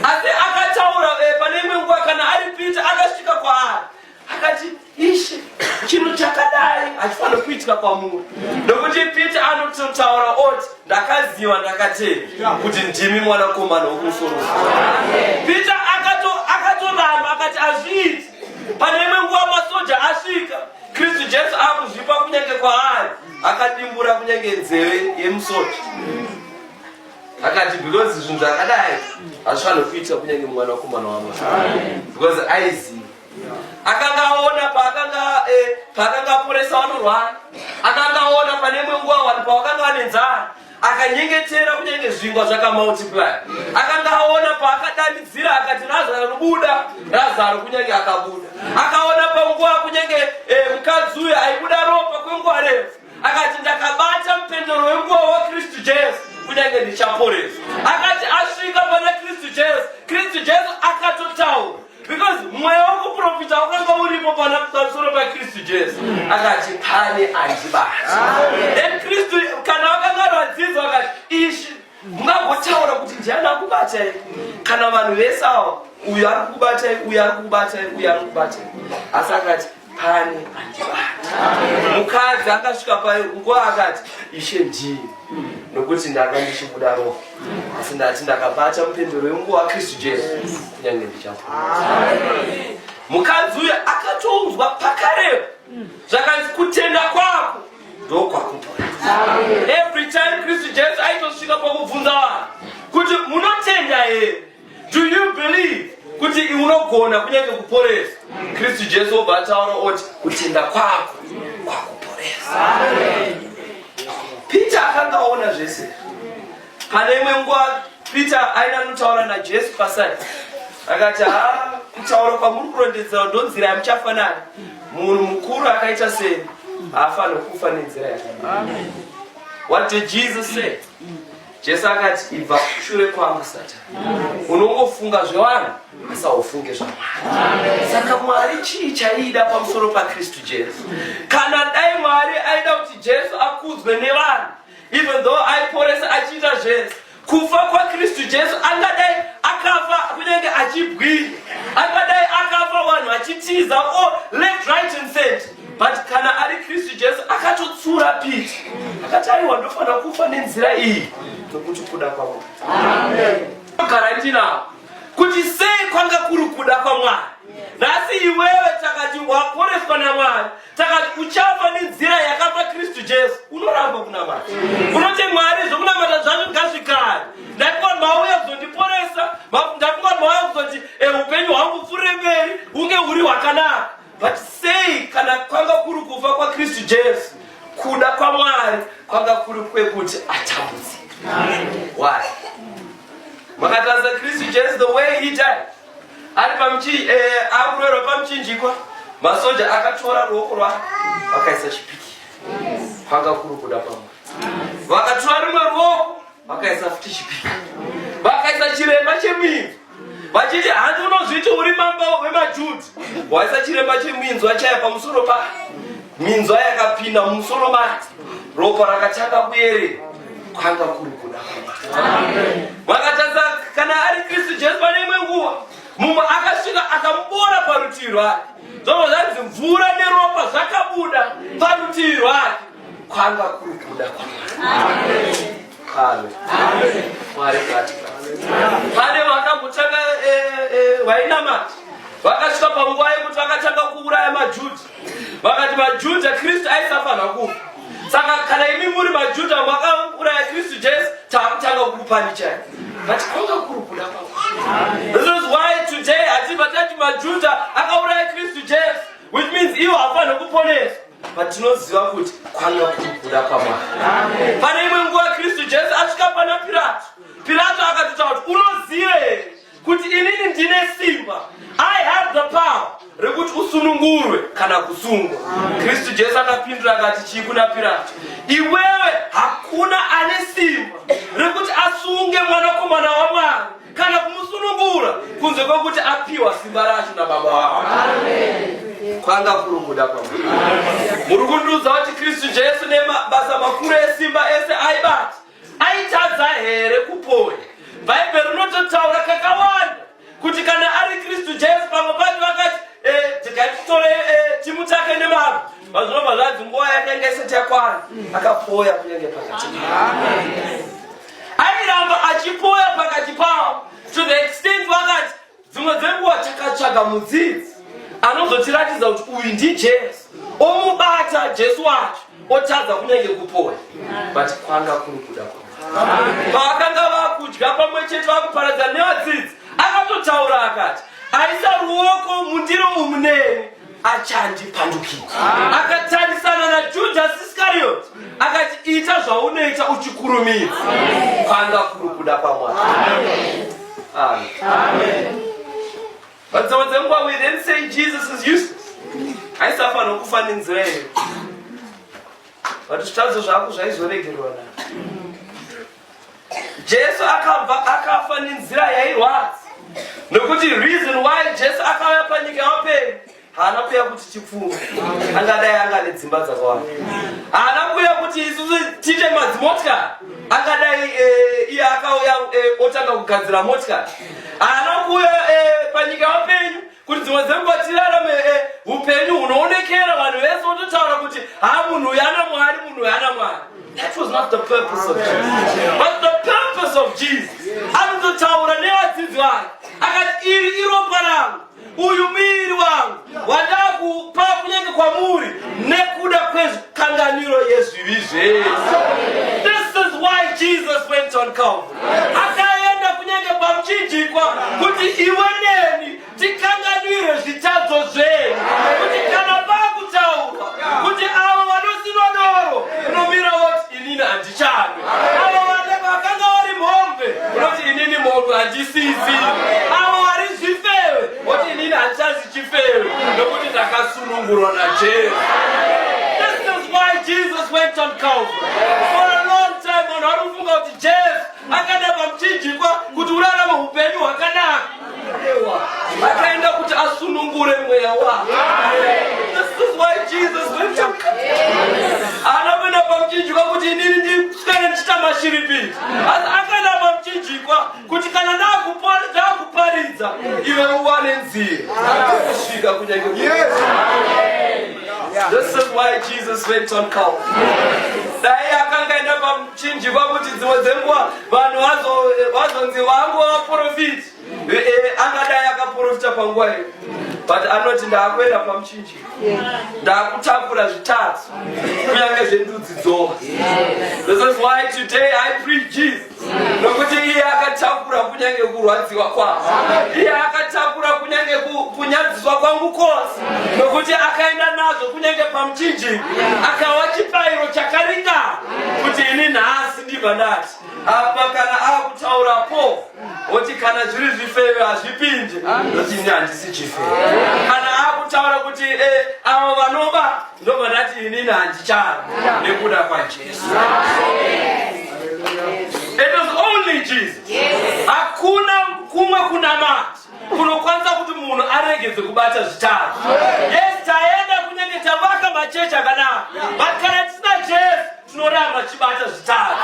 Asi akataura pane imwe nguva kana ari Peter akasvika kwaari akati, "Ishe, chinhu chakadai hachifaniri kuitika kwamuri," nokuti Peter anototaura oti, "Ndakaziva, ndakatenda kuti ndimi Mwanakomana wokumusoro." Peter akatoramba, akati hazviiti. Pane imwe nguva masoja asvika, Kristu Jesu akuzvipa kunyange kwaari, akadimbura kunyange nzeve yemusoja. Akati, "Because zvinhu zvakadai hazvifaniri kuitika kunyange mwanakomana waMwari," because aiziva, akanga aona paakanga aporesa vanorwara, akanga aona pane imwe nguva vanhu pavakanga vane nzara, akanyengetera kunyange zvingwa zvakamultiply. Akanga aona paakadanidzira akati, "Razaro, buda!" Razaro kunyange akabuda. Akaona panguva kunyange mukadzi uyu aibuda ropa kwenguva refu, akati, "Ndakabata mupendero wenguva waKristu Jesu, kunyange ndichaporesa." Akati asvika pana Kristu Jesu, Kristu Jesu akatotaura, because mweya wekuprofita wakanga uripo pana pamusoro paKristu Jesu. Akati, "Pane andibata." Then Kristu, kana vakanga vadzidza, vakati, "Ishe, mungagotaura kuti ndiani akubatai kana vanhu vese ava, uyu ari kukubatai, uyu ari kukubatai, uyu ari kukubatai?" Asi akati, "Pane andibata." Mukadzi akasvika panguva akati, "Ishe, ndii, nokuti ndanga ndichibuda ropa, asi ndati ndakabata mupendero wenguva waKristu Jesu, kunyange ndichapora." Mukadzi uyu akatounzwa pakarepo, zvakanzi, "Kutenda kwako ndokwakuporesa." Every time Kristu Jesu aitosvika pakubvunza vanhu kuti, "Munotenda here? Do you believe kuti unogona kunyange kuporesa?" Kristu Jesu obva ataura oti, "Kutenda kwako kwakuporesa." Peter akanga aona zvese. Pane imwe nguva Peter aina anotaura naJesu pasai, akati, "Ha, kutaura kwamuri kurondedzera ndo nzira yamuchafa nayo. Munhu mukuru akaita seni haafaniri kufa nenzira yakadai." What did Jesus say? Jesu akati, "Ibva shure kwangu, Satani. Unongofunga zvevanhu asi haufunge zvaMwari." Saka Mwari chii chaida pamusoro paKristu Jesu? Kana dai Mwari aida kuti Jesu akudzwe nevanhu, even though aiporesa, achiita zvese, kufa kwaKristu Jesu angadai akafa kunyange achibwinya, angadai akafa vanhu vachitiza o left, right and center. But kana ari Kristu Jesu akatotsura Peter, akati, "Aiwa, ndofanira kufa nenzira iyi nokuti kuda kwaMwari." Gara ndinavo kuti sei kwanga kuri kuda kwaMwari. Nhasi iwewe takati waporeswa naMwari, takati uchafa nenzira yakafa Kristu Jesu, unoramba kunamata. Unoti, "Mwari, zvokunamata zvacho ngazvigare. Ndafunga mauya kuzondiporesa, ndafunga mauya kuzoti upenyu hwangu upfuurire mberi, hunge huri hwakanaka." But sei kana kwanga kuri kufa kwaKristu Jesu, kuda kwaMwari kwanga kuri kwekuti atambudzike? Why? Makatarisa Kristu Jesu, the way he died, ari pamuchi akuroverwa pamuchinjikwa, masoja akatora ruoko rwake vakaisa chipikiri. Kwanga kuri kuda kwaMwari. Vakatora rimwe ruoko, vakaisa futi chipikiri, vakaisa chiremba cheminzwa, vachiti, "Handi unozviti uri mambo wemaJudha? Waisa chiremba cheminzwa chaya pamusoro pa minzwa." Yakapinda mumusoro make, ropa rakatanga kuyerera. Kwanga kuri kuda kwaMwari. Vakatarisa kana ari Kristu Jesu, pane imwe nguva mumwe akasvika akamubora parutivi rwake, zvobva zvanzi mvura neropa zvakabuda parutivi rwake. Kwanga kuri kuda kwaMwari. Amen. Mwari ngati pane vakambotanga vainamata, vakasvika panguva yekuti vakatanga kuuraya maJudha. Vakati maJudha, Kristu aisafanira kufa, saka kana imi muri maJudha makauraya Kristu Jesu, taakutanga kukupanichai. But kwanga kuri kuda kwaMwari. This is why today hatibva tati maJudha akauraya Kristu Jesu, which means ivo hafaniri kuponeswa, but tinoziva kuti kwanga kuri kuda kwaMwari. Pane imwe nguva Kristu Jesu asvika pana Pirato, Pirato akatotaura kuti, "Unoziva here kuti inini ndine simba? I have the power rekuti usunungurwe kana kusungwa." Kristu Jesu akapindura akati chii kuna Pirato? "Iwewe, hakuna ane simba rekuti asunge mwanakomana waMwari kana kumusunungura kunze kwekuti apiwa simba racho nababa wavo." Kwanga kuri kuda kwaMwari. Muri kundiudza kuti Kristu Jesu nemabasa makuru esimba ese aibata, aitadza here kuponya? Bhaibheri rinototaura kakawanda. Akapoya kunyange pakati airamba achipoya pakati pavo to the extent vakati dzimwe dzenguva takatsvaga mudzidzi anozotiratidza kuti uyu ndiJesu, omubata Jesu wacho otadza kunyange kupoya, but kwanga kuri kuda kwaMwari. Paakanga vakudya pamwe chete vakuparadzana nevadzidzi, akatotaura akati, aisa ruoko mundiro umu neni achandipandukira. Akatarisana naJudhasi Iskarioti akati, ita zvaunoita uchikurumidza, kwanga kuri kuda kwaMwari. Amen. But dzimwe dzenguva we then say Jesus is useless. Aisafanira kufa nenzira iyo. But zvitadzo zvako zvaizoregerwa na. Jesu akabva akafa nenzira yairwadza. Nokuti reason why Jesu akauya panyika yavapenyu haana kuuya kuti tipfume, angadai anga nedzimba dzakawanda. Haana kuuya kuti isusu tiite madzimotikari, angadai iye akauya otanga kugadzira motikari. Haana kuuya panyika yavapenyu kuti dzimwe dzenguva tirarame upenyu hunoonekera vanhu vese vototaura kuti ha, munhu uyu ana Mwari, munhu uyu ana Mwari. That was not the purpose of Jesus. But the purpose of Jesus, anototaura nevadzidzi vake akati, iri iropa rangu, uyu muviri wangu wandakupa kunyange kwamuri nekuda kwekanganiro yezvivi zvese. This is why Jesus went on Calvary. Akaenda kunyange pamuchinjikwa kuti iwe neni tikanganwirwe zvitadzo zvedu, kuti kana pakutaurwa kuti avo vanosinwa doro, unomira woti, inini handichanwe. Avo vakanga vari mhombwe, unoti, inini mhombwe handisisi. Avo vari zvifewe, woti, inini handichazi chifewe, nokuti ndakasunungurwa naJesu. This is why Jesus went on Calvary. For a long time vanhu vari kufunga kuti Jesu akaenda pamuchinjikwa kuti urarame upenyu hwakanaka. Ewa, akaenda kuti asunungure mweya wako. This is why Jesus went on Calvary. Haana kuenda pamuchinjikwa kuti inini ndiswere ndichiita mashiripiti, asi akaenda pamuchinjikwa kuti kana ndakuparidza iwe uwane nzira kusvika kunyange. This is why Jesus went on Calvary. Dai akanga enda pamuchinjikwa kuti dzimwe dzenguva vanhu vazonzi vangu vaprofiti, angadai akaprofita panguva iyo. But anoti, ndaakuenda pamuchinjikwa, ndaakutakura zvitadzo kunyange zvendudzi dzose. This is why today I preach Jesus, nokuti iye akatakura kunyange kurwadziwa kwangu, iye akatakura kunyange kunyadziswa kwangu kwose, nokuti akaenda nazvo kunyange pamuchinjikwa, akawa chibayiro chakaringana kuti ini nhasi ndibva ndati apa kana akutaurapo oti kana zviri zvifeve hazvipinde, noti ini handisi chifeve. Kana akutaura kuti avo vanoba, ndobva ndati inini handichari nekuda kwaJesu. It is only Jesus. Hakuna kumwe kunamata kunokwanisa kuti munhu aregedze kubata zvitadzo. Yes, taenda kunyange tavaka machechi akanaka, but kana tisina Jesu tinoramba tichibata zvitadzo.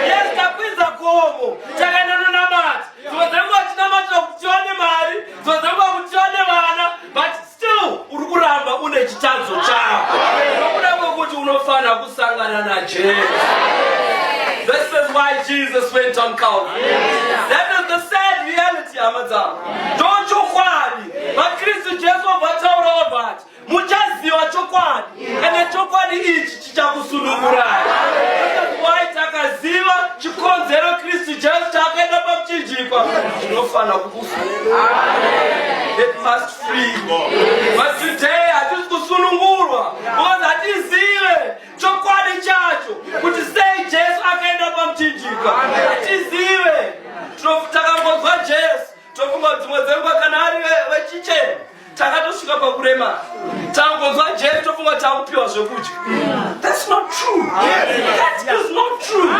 Yes, takwidza gomo, takaenda nonamata, dzimwe dzenguva tinamatira kuti tiwane mari, dzimwe dzenguva kuti tiwane vana, but still uri kuramba une chitadzo chako, nokuda kwekuti unofanira kusangana naJesu. This is why Jesus went on Calvary. That is the sad reality, hama dzangu. Ndochokwadi. VaKristu Jesu vataura vabvati, muchaziva chokwadi, ende chokwadi ichi chichakusunungurai. This is why takaziva chikonzero Kristu Jesu chaakaenda pamuchinjikwa, chinofanira kukusunungura. It must free. But today hatisi kusunungurwa because hatizive chokwadi chacho kuti sei Jesu akaenda pamuchinjikwa. Hatizive. Takangonzwa Jesu, tofunga dzimwe dzenguva kana ari vechichena takatosvika pakurema, tangonzwa Jesu tofunga takupiwa zvekudya. That's not true. That is not true.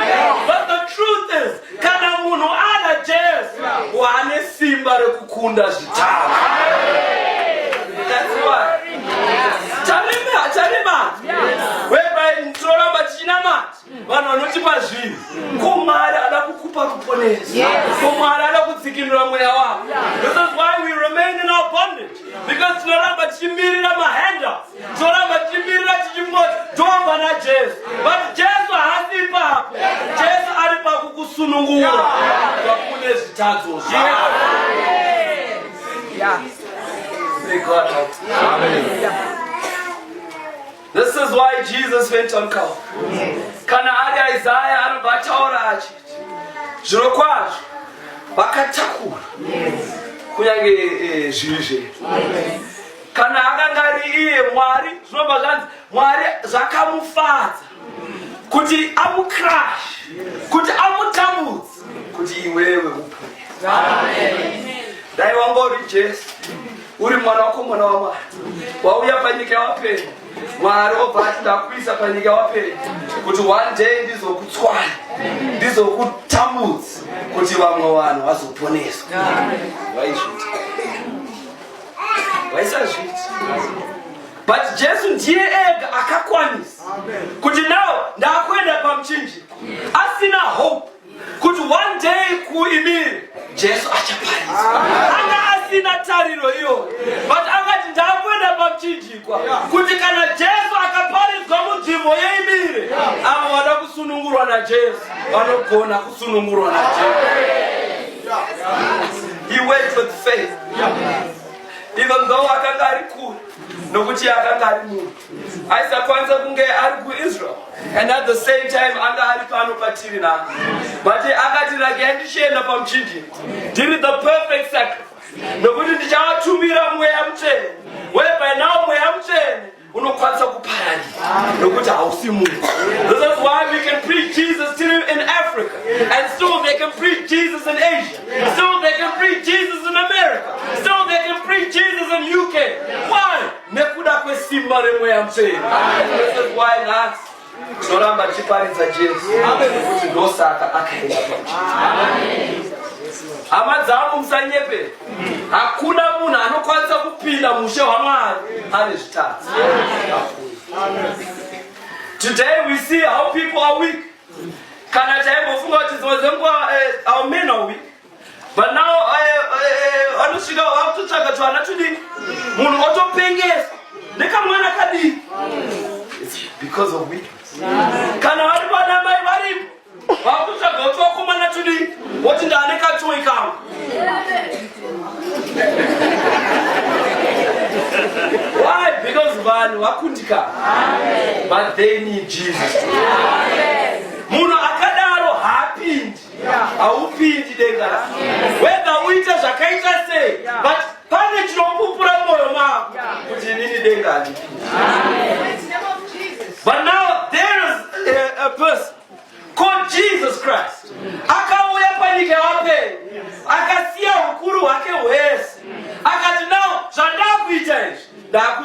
But the truth is, kana munhu ana Jesu, wane simba rekukunda zvitadzo. That's why tarema tarema whereby tinoramba tichinamata vanhu vanotipa zvinhu. Ko Mwari ada kukupa ruponeso, ko Mwari ada kudzikinura mweya wako. This is why we remain in our bondage, because tinoramba tichimirira mahandouts, tinoramba tichimirira tichingoti tobva naJesu, but Jesu anokusunungura kubva kune zvitadzo zvako. May God help. This is why Jesus went on Calvary. Kana ari Isaiah anobva ataura achiti zvirokwazvo vakatakura kunyange zvivi zvedu. Kana akanga ari iye Mwari, zvinobva zvanzi Mwari zvakamufadza kuti amucrash, kuti amutambudze, kuti iwewe upone. Dai wanga uri Jesu, uri mwana wako, mwana waMwari, wauya panyika yawapenyu, Mwari obva ati ndakuisa panyika yawapenyu kuti one day ndizokutswanya, ndizokutambudza kuti vamwe vanhu vazoponeswa. Vaizviita, vaisazviita, but Jesu ndiye ega akakwanisa kuti now ndakuenda pamuchinjikwa asina hope kuti one day kuimiri Jesu achaparidza. Anga asina tariro iyoyo, but akati ndakuenda pamuchinjikwa kuti kana Jesu akaparidzwa munzvimbo yeimire, avo vada kusunungurwa naJesu vanogona kusunungurwa naJesu. He went with faith even though akanga ari kure, nokuti akanga ari munhu aisakwanisa kunge ari kuIsrael and at the same time anga ari pano patiri na, but akati regai ndichienda pamuchinjikwa ndiri the perfect sacrifice, nokuti ndichavatumira Mweya Mutsvene, whereby now Mweya Mutsvene unokwanisa kupararira nokuti hausi munhu. This is why we can preach Jesus still in Africa and still they can preach Jesus in Asia, still they can preach Jesus in America, still they can preach Jesus in UK. Why? Nekuda kwesimba reMweya Mutsvene. This is why nhasi tinoramba tichiparidza Jesu, kuti ndosaka akaenda pamuchinjikwa. Hama dzangu, musanyepera, hakuna munhu anokwanisa kupinda mushe hwaMwari ane zvitadzo. Today we see how people are weak. Kana taimbofunga kuti dzimwe dzenguva our men are weak, but now vanosvika vakutotsvaga twana tudiki, munhu otopengeswa nekamwana kadiki. It's because of weakness. Kana vari vana mai varipo vakutsvaga kuti vakomana tudiki, voti ndaane katoi kangu. Why? Because vanhu vakundikana, but they need Jesus. Munhu akadaro haapindi, haupindi denga rake, whether uite zvakaita sei, but pane chinopupura mwoyo mako kuti inini denga handipindi. But now there is a person called Jesus Christ.